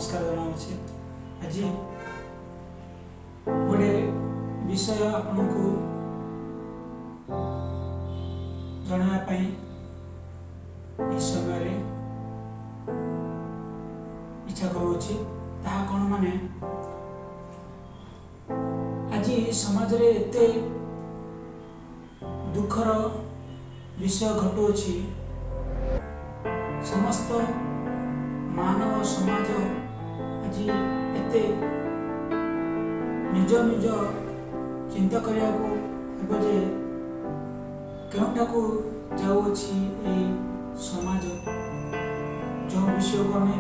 ନମସ୍କାର ଜଣାଉଛି। ଆଜି ଗୋଟେ ବିଷୟ ଆପଣଙ୍କୁ ଜଣାଇବା ପାଇଁ ଏହି ସମୟରେ ଇଚ୍ଛା କରୁଅଛି। ତାହା କ'ଣ ମାନେ, ଆଜି ସମାଜରେ ଏତେ ଦୁଃଖର ବିଷୟ ଘଟୁଅଛି। ସମସ୍ତ ମାନବ ସମାଜ ଆଜି ଏତେ ନିଜ ନିଜ ଚିନ୍ତା କରିବାକୁ ହେବ ଯେ କେଉଁଠାକୁ ଯାଉଅଛି ଏହି ସମାଜ। ଯେଉଁ ବିଷୟକୁ ଆମେ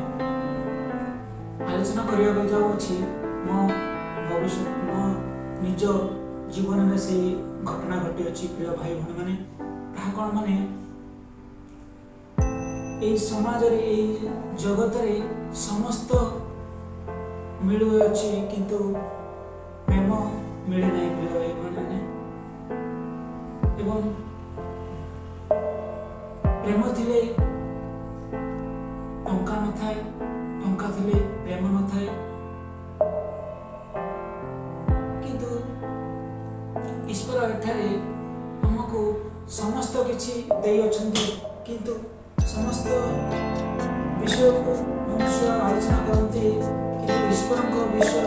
ଆଲୋଚନା କରିବାକୁ ଯାଉଅଛି, ମୋ ଭବିଷ୍ୟତ, ମୋ ନିଜ ଜୀବନରେ ସେଇ ଘଟଣା ଘଟିଅଛି। ପ୍ରିୟ ଭାଇ ଭଉଣୀମାନେ, ତାହା କ'ଣ ମାନେ, ଏଇ ସମାଜରେ, ଏଇ ଜଗତରେ ସମସ୍ତ ମିଳୁଅଛି କିନ୍ତୁ ପ୍ରେମ ମିଳେ ନାହିଁ। ପ୍ରିୟ ଭାଇ ଭଉଣୀମାନେ, ଏବଂ ପ୍ରେମ ଥିଲେ ଟଙ୍କା ନଥାଏ, ଟଙ୍କା ଥିଲେ ପ୍ରେମ ନଥାଏ। କିନ୍ତୁ ଈଶ୍ୱର ଏଠାରେ ଆମକୁ ସମସ୍ତ କିଛି ଦେଇଅଛନ୍ତି, କିନ୍ତୁ ସମସ୍ତ ବିଷୟକୁ ମନୁଷ୍ୟ ଆଲୋଚନା କରନ୍ତି, କିନ୍ତୁ ଈଶ୍ୱରଙ୍କ ବିଷୟ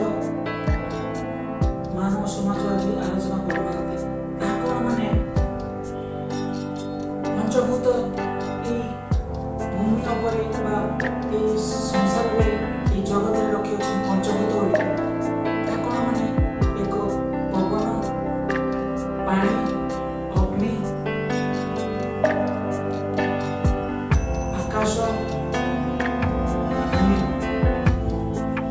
ମାନବ ସମାଜ ଆଜି ଆଲୋଚନା କରୁନାହାନ୍ତି। ତାହା କ'ଣ ମାନେ, ପଞ୍ଚଭୂତ ଏଇ ଭୂମି ଉପରେ ବା ଏଇ ସଂସାରରେ, ଏଇ ଜଗତରେ ରଖିଅଛନ୍ତି ପଞ୍ଚଭୂତ ଗୁଡ଼ିକ। ତାହା କ'ଣ ମାନେ, ଏକ ପବନ, ପାଣି, ଅଗ୍ନି, ଆକାଶ, ଭୂମି।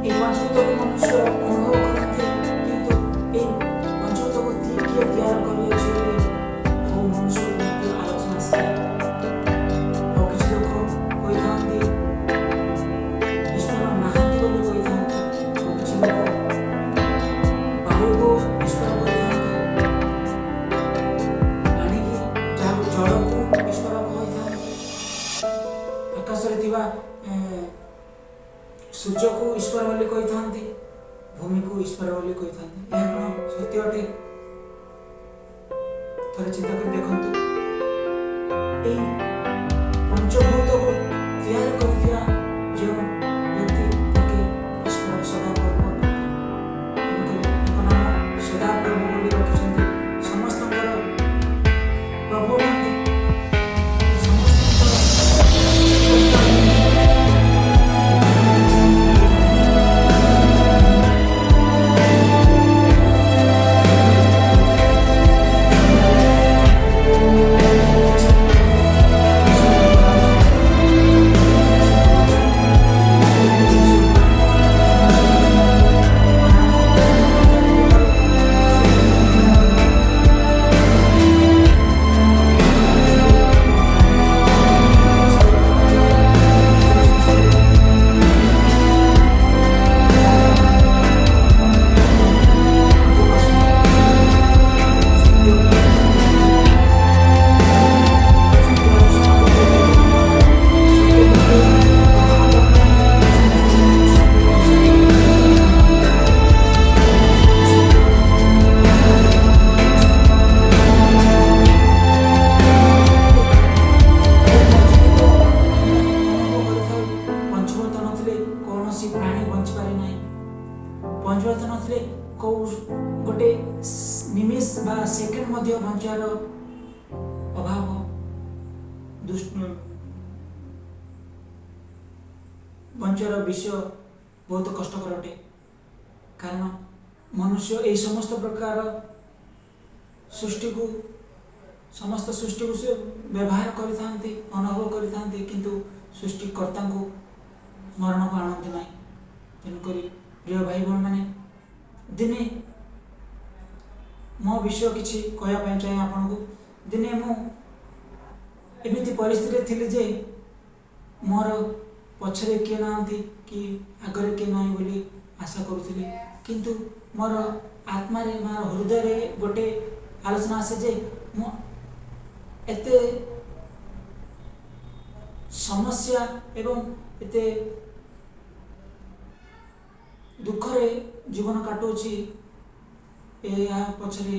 ଏଇ ପଞ୍ଚଭୂତକୁ ମନୁଷ୍ୟ ଅନୁଭବ କରନ୍ତି, କିନ୍ତୁ ଏଇ ପଞ୍ଚଭୂତକୁ କିଏ ତିଆରି କରିଅଛି ବୋଲି ବହୁ ମନୁଷ୍ୟ ମଧ୍ୟ ଆଲୋଚନା ଆସିଥାଏ। ଆଉ କିଛି ଲୋକ କହିଥାନ୍ତି ଈଶ୍ୱର ନାହାନ୍ତି ବୋଲି କହିଥାନ୍ତି। ଆଉ କିଛି ଲୋକ ବାୟୁକୁ ଈଶ୍ୱର କହିଥାନ୍ତି, ପାଣିକି, ଯାହାକୁ ଜଳକୁ ଈଶ୍ୱର କହିଥାନ୍ତି, ଆକାଶରେ ଥିବା ସୂର୍ଯ୍ୟକୁ ଈଶ୍ୱର ବୋଲି କହିଥାନ୍ତି, ଭୂମିକୁ ଈଶ୍ୱର ବୋଲି କହିଥାନ୍ତି। ଏହା କ'ଣ ସତ୍ୟ ଅଟେ? ଥରେ ଚିନ୍ତା କରି ଦେଖନ୍ତୁ। ଏଇ ପଞ୍ଚଭୂତକୁ ତିଆରି କରିଥିବା ଯେଉଁ ବ୍ୟକ୍ତି, ତାକେ ଈଶ୍ୱର ସଦାପ୍ରଭୁ ଅଟନ୍ତି। ତେଣୁକରି ତାଙ୍କ ନାମ ସଦାପ୍ରଭୁ ବୋଲି ରଖିଛନ୍ତି। ସମସ୍ତଙ୍କର ପ୍ରଭୁ ଅଟନ୍ତି, ସମସ୍ତଙ୍କର ସୃଷ୍ଟିକର୍ତ୍ତା ଅଟନ୍ତି। କିଛି ବିଷୟ ଆଲୋଚନା ଇଚ୍ଛା କରୁଅଛି। ସେ ବିଷୟକୁ ଜଣାଉଅଛି। କାରଣ ଅନେକ ପ୍ରକାର ବିଷୟ ଥିବେ ଏବଂ ଜାଣିବେ। କିଛି ସଂସାରରେ ଜାଣିନାହାନ୍ତି। ଆଗକୁ ଆସନ୍ତୁ, ସତ୍ୟ ସତ୍ୟ ସମାଜ ସତ୍ୟକୁ କେହି ଗ୍ରହଣ କରୁନାହାନ୍ତି। ସମସ୍ତେ ସତ୍ୟକୁ ଅସତ୍ୟ ବୋଲି କୁହନ୍ତି। ସତ୍ୟ ଘଟୁଅଛି। ଏହି ପଞ୍ଚଭୂତ ଆମେ ଅନୁଭବ କରିଥାଉ। ପଞ୍ଚଭୂତ ନଥିଲେ କୌଣସି ପ୍ରାଣୀ ବଞ୍ଚିପାରେ ନାହିଁ। ପଞ୍ଚଭୂତ ନଥିଲେ କୋଉ ଗୋଟେ ନିମିଷ ବା ସେକେଣ୍ଡ ମଧ୍ୟ ବଞ୍ଚିବାର ଅଭାବ, ଦୁଷ୍ଟ ବଞ୍ଚିବାର ବିଷୟ ବହୁତ କଷ୍ଟକର ଅଟେ। କାରଣ ମନୁଷ୍ୟ ଏହି ସମସ୍ତ ପ୍ରକାର ସୃଷ୍ଟିକୁ, ସମସ୍ତ ସୃଷ୍ଟିକୁ ସେ ବ୍ୟବହାର କରିଥାନ୍ତି, ଅନୁଭବ କରିଥାନ୍ତି, କିନ୍ତୁ ସୃଷ୍ଟିକର୍ତ୍ତାଙ୍କୁ ସ୍ମରଣକୁ ଆଣନ୍ତି ନାହିଁ। ତେଣୁକରି ପ୍ରିୟ ଭାଇ ଭଉଣୀମାନେ, ଦିନେ ମୋ ବିଷୟ କିଛି କହିବା ପାଇଁ ଚାହେଁ ଆପଣଙ୍କୁ। ଦିନେ ମୁଁ ଏମିତି ପରିସ୍ଥିତିରେ ଥିଲି ଯେ ମୋର ପଛରେ କିଏ ନାହାନ୍ତି କି ଆଗରେ କିଏ ନାହିଁ ବୋଲି ଆଶା କରୁଥିଲି। କିନ୍ତୁ ମୋର ଆତ୍ମାରେ, ମୋର ହୃଦୟରେ ଗୋଟେ ଆଲୋଚନା ଆସେ ଯେ ମୁଁ ଏତେ ସମସ୍ୟା ଏବଂ ଏତେ ଦୁଃଖରେ ଜୀବନ କାଟୁଅଛି, ଏହା ପଛରେ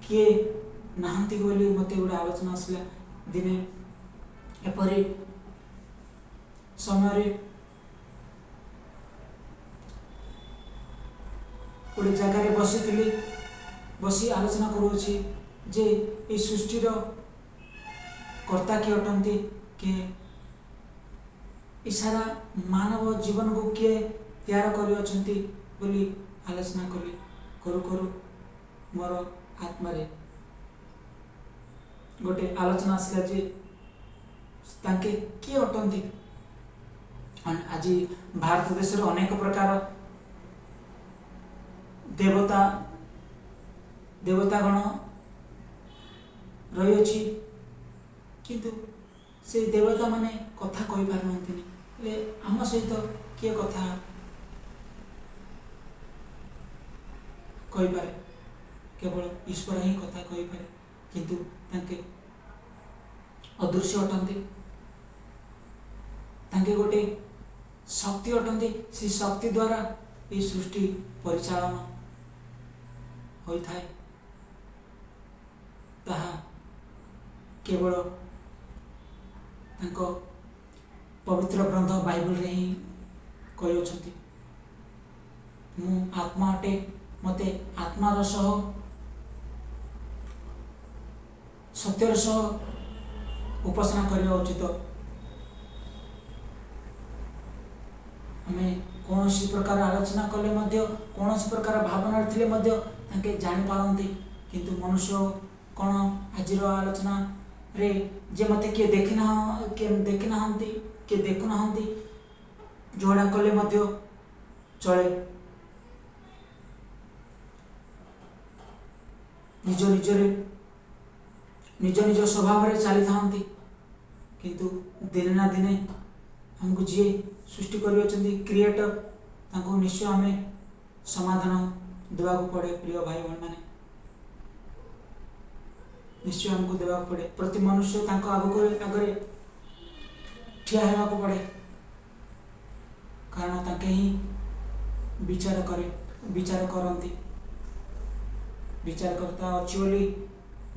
କିଏ ନାହାନ୍ତି ବୋଲି ମୋତେ ଗୋଟେ ଆଲୋଚନା ଆସିଲା। ଦିନେ ଏପରି ସମୟରେ ଗୋଟେ ଜାଗାରେ ବସିଥିଲି, ବସି ଆଲୋଚନା କରୁଅଛି ଯେ ଏଇ ସୃଷ୍ଟିର କର୍ତ୍ତା କିଏ ଅଟନ୍ତି, କିଏ ଏ ସାରା ମାନବ ଜୀବନକୁ କିଏ ତିଆର କରିଅଛନ୍ତି ବୋଲି ଆଲୋଚନା କଲି। କରୁ କରୁ ମୋର ଆତ୍ମାରେ ଗୋଟେ ଆଲୋଚନା ଆସିଲା ଯେ ତାଙ୍କେ କିଏ ଅଟନ୍ତି। ଆଜି ଭାରତ ଦେଶରେ ଅନେକ ପ୍ରକାର ଦେବତା ଦେବତାଗଣ ରହିଅଛି, କିନ୍ତୁ ସେଇ ଦେବତାମାନେ କଥା କହିପାରୁନାହାନ୍ତିନି। ହେଲେ ଆମ ସହିତ କିଏ କଥା କହିପାରେ? କେବଳ ଈଶ୍ୱର ହିଁ କଥା କହିପାରେ, କିନ୍ତୁ ତାଙ୍କେ ଅଦୃଶ୍ୟ ଅଟନ୍ତି। ତାଙ୍କେ ଗୋଟେ ଶକ୍ତି ଅଟନ୍ତି। ସେ ଶକ୍ତି ଦ୍ୱାରା ଏହି ସୃଷ୍ଟି ପରିଚାଳନା ହୋଇଥାଏ। ତାହା କେବଳ ତାଙ୍କ ପବିତ୍ର ଗ୍ରନ୍ଥ ବାଇବଲରେ ହିଁ କହିଅଛନ୍ତି। ମୁଁ ଆତ୍ମା ଅଟେ, ମୋତେ ଆତ୍ମାର ସହ ସତ୍ୟର ସହ ଉପାସନା କରିବା ଉଚିତ। ଆମେ କୌଣସି ପ୍ରକାର ଆଲୋଚନା କଲେ ମଧ୍ୟ, କୌଣସି ପ୍ରକାର ଭାବନାରେ ଥିଲେ ମଧ୍ୟ ତାଙ୍କେ ଜାଣିପାରନ୍ତି। କିନ୍ତୁ ମନୁଷ୍ୟ କ'ଣ ଆଜିର ଆଲୋଚନାରେ ଯେ ମୋତେ କିଏ କିଏ ଦେଖିନାହାନ୍ତି, କିଏ ଦେଖୁନାହାନ୍ତି, ଝଗଡ଼ା କଲେ ମଧ୍ୟ ଚଳେ। ନିଜ ନିଜରେ ନିଜ ନିଜ ସ୍ୱଭାବରେ ଚାଲିଥାନ୍ତି, କିନ୍ତୁ ଦିନେ ନା ଦିନେ ଆମକୁ ଯିଏ ସୃଷ୍ଟି କରିଅଛନ୍ତି, କ୍ରିଏଟର, ତାଙ୍କୁ ନିଶ୍ଚୟ ଆମେ ସମାଧାନ ଦେବାକୁ ପଡ଼େ। ପ୍ରିୟ ଭାଇ ଭଉଣୀମାନେ, ନିଶ୍ଚୟ ଆମକୁ ଦେବାକୁ ପଡ଼େ। ପ୍ରତି ମନୁଷ୍ୟ ତାଙ୍କ ଆଗକୁ ଆଗରେ ଠିଆ ହେବାକୁ ପଡ଼େ, କାରଣ ତାଙ୍କେ ହିଁ ବିଚାର କରନ୍ତି। ବିଚାରକର୍ତ୍ତା ଅଛି ବୋଲି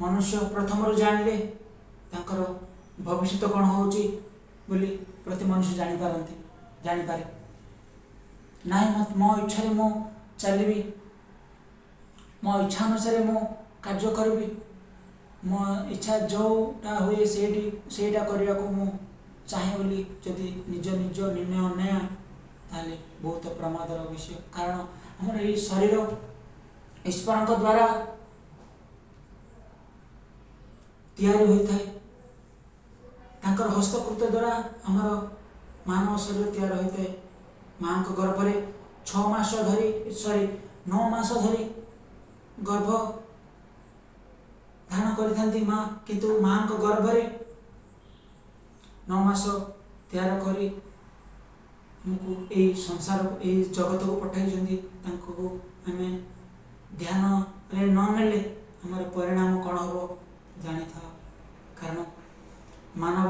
ମନୁଷ୍ୟ ପ୍ରଥମରୁ ଜାଣିଲେ ତାଙ୍କର ଭବିଷ୍ୟତ କ'ଣ ହେଉଛି ବୋଲି ପ୍ରତି ମନୁଷ୍ୟ ଜାଣିପାରନ୍ତି, ଜାଣିପାରେ ନାହିଁ। ମୋ ଇଚ୍ଛାରେ ମୁଁ ଚାଲିବି, ମୋ ଇଚ୍ଛା ଅନୁସାରେ ମୁଁ କାର୍ଯ୍ୟ କରିବି, ମୋ ଇଚ୍ଛା ଯେଉଁଟା ହୁଏ ସେଇଠି ସେଇଟା କରିବାକୁ ମୁଁ ଚାହେଁ ବୋଲି ଯଦି ନିଜ ନିଜ ନିର୍ଣ୍ଣୟ ନିଏ, ତାହେଲେ ବହୁତ ପ୍ରମାଦର ବିଷୟ। କାରଣ ଆମର ଏଇ ଶରୀର ଈଶ୍ୱରଙ୍କ ଦ୍ୱାରା ତିଆରି ହୋଇଥାଏ। ତାଙ୍କର ହସ୍ତକୃତ ଦ୍ୱାରା ଆମର ମାନବ ଶରୀର ତିଆରି ହୋଇଥାଏ। ମାଙ୍କ ଗର୍ଭରେ 6 ମାସ ଧରି, ସରି, 9 ମାସ ଧରି ଗର୍ଭ ଧାରଣ କରିଥାନ୍ତି ମା। କିନ୍ତୁ ମାଙ୍କ ଗର୍ଭରେ 9 ମାସ ତିଆର କରି ଆମକୁ ଏଇ ସଂସାରକୁ, ଏଇ ଜଗତକୁ ପଠାଇଛନ୍ତି। ତାଙ୍କୁ ଆମେ ଧ୍ୟାନରେ ନ ନେଲେ ଆମର ପରିଣାମ କ'ଣ ହେବ ଜାଣିଥାଉ। କାରଣ ମାନବ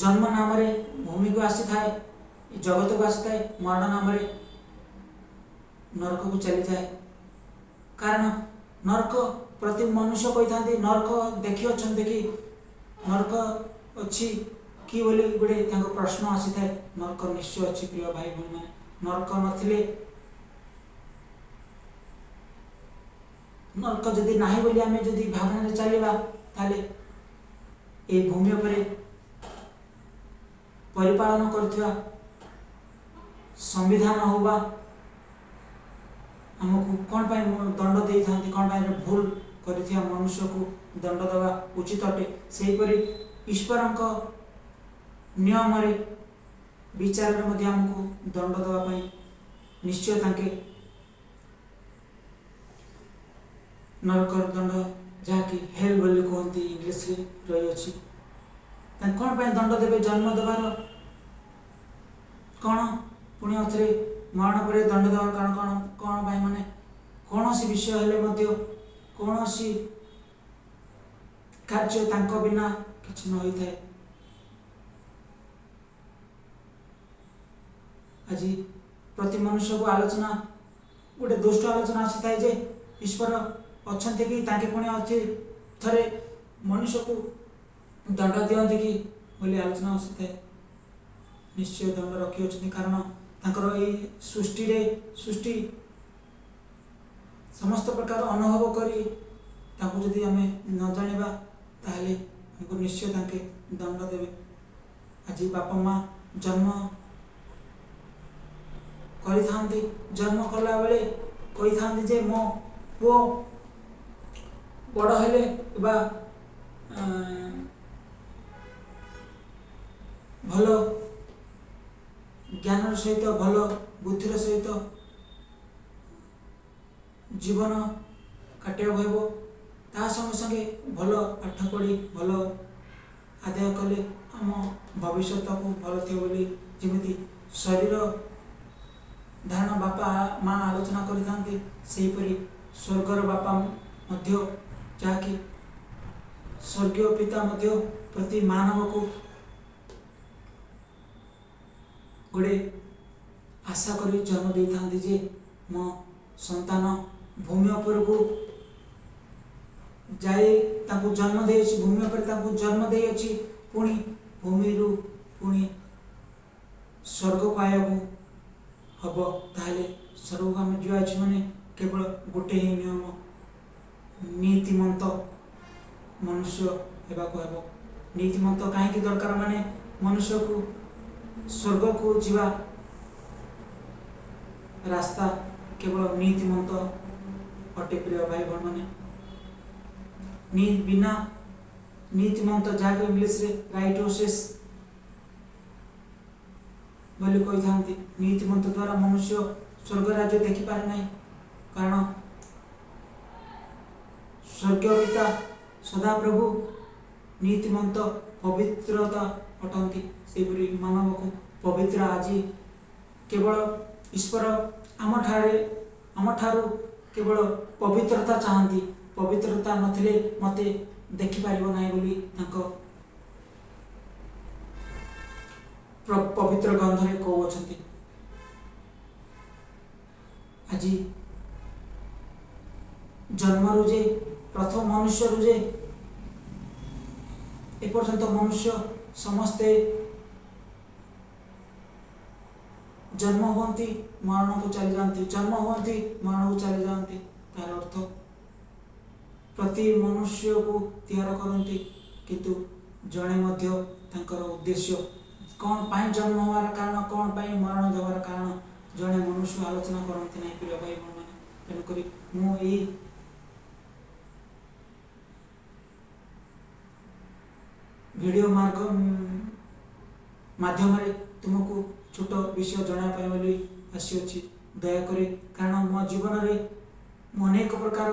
ଜନ୍ମ ନାମରେ ଭୂମିକୁ ଆସିଥାଏ, ଜଗତକୁ ଆସିଥାଏ, ମରଣ ନାମରେ ନରକକୁ ଚାଲିଯାଏ। କାରଣ ନରକ ପ୍ରତି ମନୁଷ୍ୟ କହିଥାନ୍ତି, ନରକ ଦେଖିଅଛନ୍ତି କି, ନରକ ଅଛି କି ବୋଲି ଗୋଟେ ତାଙ୍କ ପ୍ରଶ୍ନ ଆସିଥାଏ। ନରକ ନିଶ୍ଚୟ ଅଛି, ପ୍ରିୟ ଭାଇ ଭଉଣୀମାନେ। ନରକ ନଥିଲେ, ନରକ ଯଦି ନାହିଁ ବୋଲି ଆମେ ଯଦି ଭାବନାରେ ଚାଲିବା, ତାହେଲେ ଏଇ ଭୂମି ଉପରେ ପରିପାଳନ କରୁଥିବା ସମ୍ବିଧାନ ହଉ ବା ଆମକୁ କ'ଣ ପାଇଁ ଦଣ୍ଡ ଦେଇଥାନ୍ତି? କ'ଣ ପାଇଁ ଭୁଲ କରିଥିବା ମନୁଷ୍ୟକୁ ଦଣ୍ଡ ଦେବା ଉଚିତ ଅଟେ? ସେହିପରି ଈଶ୍ୱରଙ୍କ ନିୟମରେ ବିଚାରରେ ମଧ୍ୟ ଆମକୁ ଦଣ୍ଡ ଦେବା ପାଇଁ ନିଶ୍ଚୟ ତାଙ୍କେ ନରକର ଦଣ୍ଡ, ଯାହାକି ହେଲ୍ ବୋଲି କୁହନ୍ତି ଇଂଲିଶରେ, ରହିଅଛି। ତାଙ୍କୁ କ'ଣ ପାଇଁ ଦଣ୍ଡ ଦେବେ? ଜନ୍ମ ଦେବାର କ'ଣ, ପୁଣି ଆଉଥରେ ମରଣ ପରେ ଦଣ୍ଡ ଦେବାର କାରଣ କ'ଣ? କ'ଣ ପାଇଁ ମାନେ କୌଣସି ବିଷୟ ହେଲେ ମଧ୍ୟ କୌଣସି କାର୍ଯ୍ୟ ତାଙ୍କ ବିନା କିଛି ନ ହୋଇଥାଏ। ଆଜି ପ୍ରତି ମନୁଷ୍ୟକୁ ଆଲୋଚନା, ଗୋଟେ ଦୁଷ୍ଟ ଆଲୋଚନା ଆସିଥାଏ ଯେ ଈଶ୍ୱର ଅଛନ୍ତି କି, ତାଙ୍କେ ପୁଣି ଅଛି ଥରେ ମନୁଷ୍ୟକୁ ଦଣ୍ଡ ଦିଅନ୍ତି କି ବୋଲି ଆଲୋଚନା ଆସିଥାଏ। ନିଶ୍ଚୟ ଦଣ୍ଡ ରଖିଅଛନ୍ତି, କାରଣ ତାଙ୍କର ଏଇ ସୃଷ୍ଟିରେ ସୃଷ୍ଟି ସମସ୍ତ ପ୍ରକାର ଅନୁଭବ କରି ତାଙ୍କୁ ଯଦି ଆମେ ନ ଜାଣିବା, ତାହେଲେ ଆମକୁ ନିଶ୍ଚୟ ତାଙ୍କେ ଦଣ୍ଡ ଦେବେ। ଆଜି ବାପା ମା ଜନ୍ମ କରିଥାନ୍ତି, ଜନ୍ମ କଲାବେଳେ କହିଥାନ୍ତି ଯେ ମୋ ପୁଅ ବଡ଼ ହେଲେ ବା ଭଲ ଜ୍ଞାନର ସହିତ, ଭଲ ବୁଦ୍ଧିର ସହିତ ଜୀବନ କାଟିବାକୁ ହେବ। ତା ସଙ୍ଗେ ସଙ୍ଗେ ଭଲ ପାଠ ପଢ଼ି ଭଲ ଆଦାୟ କଲେ ଆମ ଭବିଷ୍ୟତକୁ ଭଲ ଥିବ ବୋଲି ଯେମିତି ଶରୀର ଧାରଣ ବାପା ମା ଆଲୋଚନା କରିଥାନ୍ତି, ସେହିପରି ସ୍ୱର୍ଗର ବାପା ମଧ୍ୟ, ଯାହାକି ସ୍ୱର୍ଗୀୟ ପିତା ମଧ୍ୟ ପ୍ରତି ମାନବକୁ ଗୋଟେ ଆଶା କରି ଜନ୍ମ ଦେଇଥାନ୍ତି ଯେ ମୋ ସନ୍ତାନ ଭୂମି ଉପରକୁ ଯାଇ ତାଙ୍କୁ ଜନ୍ମ ଦେଇଅଛି, ଭୂମି ଉପରେ ତାଙ୍କୁ ଜନ୍ମ ଦେଇଅଛି, ପୁଣି ଭୂମିରୁ ପୁଣି ସ୍ୱର୍ଗକୁ ପାଇବାକୁ ହବ। ତାହେଲେ ସ୍ୱର୍ଗକୁ ଆମେ ଯିବା ଅଛି ମାନେ କେବଳ ଗୋଟେ ହିଁ ନିୟମ, ନୀତିମନ୍ତ ମନୁଷ୍ୟ ହେବାକୁ ହେବ। ନୀତିମନ୍ତ କାହିଁକି ଦରକାର ମାନେ ମନୁଷ୍ୟକୁ ସ୍ୱର୍ଗକୁ ଯିବା ରାସ୍ତା କେବଳ ନୀତିମନ୍ତ ଅଟେ। ପ୍ରିୟ ଭାଇ ଭଉଣୀମାନେ, ବିନା ନୀତିମନ୍ତ, ଯାହାକୁ ଇଂଲିଶରେ ରାଇଟିୟସନେସ୍ ବୋଲି କହିଥାନ୍ତି, ନୀତିମନ୍ତ ଦ୍ୱାରା ମନୁଷ୍ୟ ସ୍ୱର୍ଗ ରାଜ୍ୟ ଦେଖିପାରେ ନାହିଁ। କାରଣ ସ୍ୱର୍ଗୀୟ ପିତା ସଦାପ୍ରଭୁ ନୀତିମନ୍ତ ପବିତ୍ରତା ଅଟନ୍ତି। ସେହିପରି ମାନବକୁ ପବିତ୍ର ଆଜି କେବଳ ଈଶ୍ୱର ଆମଠାରୁ କେବଳ ପବିତ୍ରତା ଚାହାନ୍ତି। ପବିତ୍ରତା ନଥିଲେ ମୋତେ ଦେଖିପାରିବ ନାହିଁ ବୋଲି ତାଙ୍କ ପବିତ୍ର ଗ୍ରନ୍ଥରେ କହୁଅଛନ୍ତି। ଆଜି ଜନ୍ମରୁ ଯେ ପ୍ରଥମ ମନୁଷ୍ୟରୁ ଯେ ଏପର୍ଯ୍ୟନ୍ତ ମନୁଷ୍ୟ ସମସ୍ତେ ଜନ୍ମ ହୁଅନ୍ତି, ମରଣକୁ ଚାଲିଯାଆନ୍ତି, ଜନ୍ମ ହୁଅନ୍ତି, ମରଣକୁ ଚାଲିଯାଆନ୍ତି। ତାର ଅର୍ଥ ପ୍ରତି ମନୁଷ୍ୟକୁ ତିଆର କରନ୍ତି, କିନ୍ତୁ ଜଣେ ମଧ୍ୟ ତାଙ୍କର ଉଦ୍ଦେଶ୍ୟ କ'ଣ ପାଇଁ ଜନ୍ମ ହେବାର କାରଣ, କ'ଣ ପାଇଁ ମରଣ ଦେବାର କାରଣ ଜଣେ ମନୁଷ୍ୟ ଆଲୋଚନା କରନ୍ତି ନାହିଁ। ପ୍ରିୟ ଭାଇ ଭଉଣୀମାନେ, ତେଣୁକରି ମୁଁ ଏଇ ଭିଡ଼ିଓ ମାର୍ଗ ମାଧ୍ୟମରେ ତୁମକୁ ଛୋଟ ବିଷୟ ଜଣାଇବା ପାଇଁ ବୋଲି ଆସିଅଛି। ଦୟାକରି, କାରଣ ମୋ ଜୀବନରେ ମୁଁ ଅନେକ ପ୍ରକାର